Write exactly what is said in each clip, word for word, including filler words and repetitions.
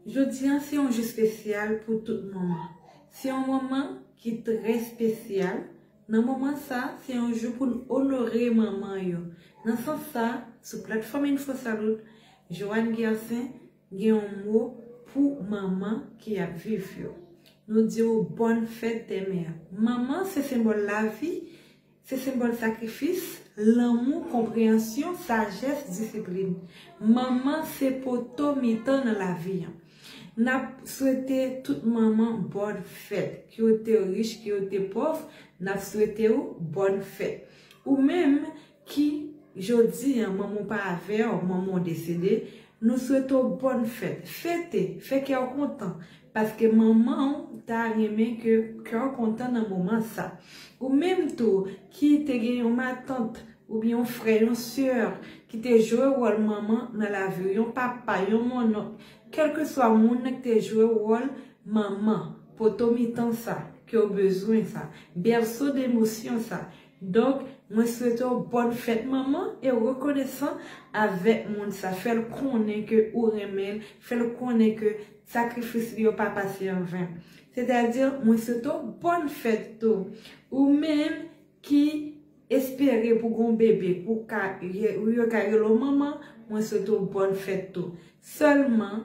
Jodi a se yon jou espesyal pou tout manman. Se yon moman ki trè espesyal. Nan moman sa, se yon jou pou n onore manman yo. Nan sans sa, sou platfòm Info Salud, Joanne Guercin gen yon mo pou manman ki ap viv yo. Nou di w bòn fèt dè mè. Manman se senbòl lavi, se senbòl sakrifis, lanmou, konpreyansyon, sajès, disiplin. Manman se poto mitan nan lavi an. N ap swete tout manman bòn fèt. Ke w te rich, ke w te pòv, n ap swete w bòn fèt. Ou menm ki jodi a manman w pa avè w, manman w desede, nou swete w bòn fèt. Fete, fè kè w kontan, paske manman w ta renmen ke kè w kontan nan moman sa. Ou menm tou ki te gen yon matant oubyen yon frè, yon sè ki te jwe wòl manman nan lavi w, yon papa, yon monnonk, kèlkeswa moun nan ki te jwe wòl manman, poto mitan sa, ke w bezwen sa, bèso de emosyon sa. Donk, mwen swete w bòn fèt manman e rekonesan avèk moun sa. Fè l konnen ke ou renmen l, fè l konnen ke sakrifis li yo pa pase an ven. Sètadi, mwen swete w bòn fèt tou. Ou menm ki espere pou gon bebe, pou ka, ou yo ka rele w manman, mwen swete w bòn fèt tou. Sèlman,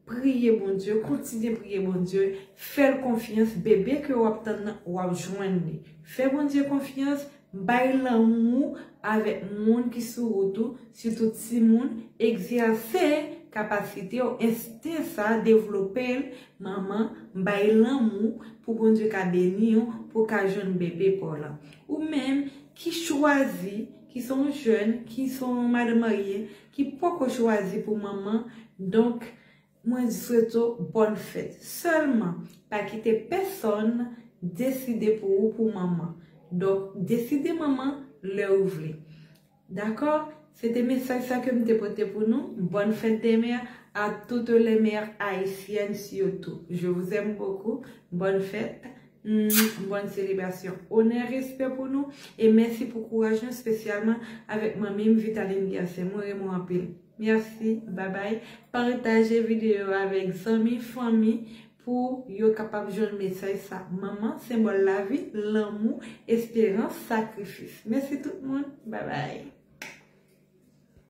priye Bondye, kontinye priye Bondye, fè l konfyans, bebe ke w ap tann nan, w ap jwenn li. Fè Bondye konfyans, bay lanmou avèk moun ki sou wout ou, sitou timoun, egzèse kapasite w, ensten sa, devlope l, manman, bay lanmou pou Bondye ka beni w, pou w ka jwenn bebe pa w lan. Ou menm ki chwazi, ki se yon jèn, ki se yon madanm marye, ki poko chwazi pou manman, donk, mwen swete w bòn fèt. Sèlman, pa kite pèsonn deside pou ou, pou manman. Donk, deside manman lè ou vle. Dakò? Se te mesaj sa ke m te pote pou nou. Bonne fête des mères à toutes les mères haïtiennes surtout. Je vous aime beaucoup. Bonne fête. Mm, bonne célébration. Onè, respè pou nou. E mèsi pou kouraj nou, espesyalman avèk manmi m, Vitaline Guercin. Mwen renmen w anpil. Mèsi. Babay. Pataje videyo a avèk zanmi, fanmi, pou yo kapab jwenn mesaj sa. Manman, senbòl lavi, lanmou, esperans, sakrifis. Mèsi tout moun. Babay.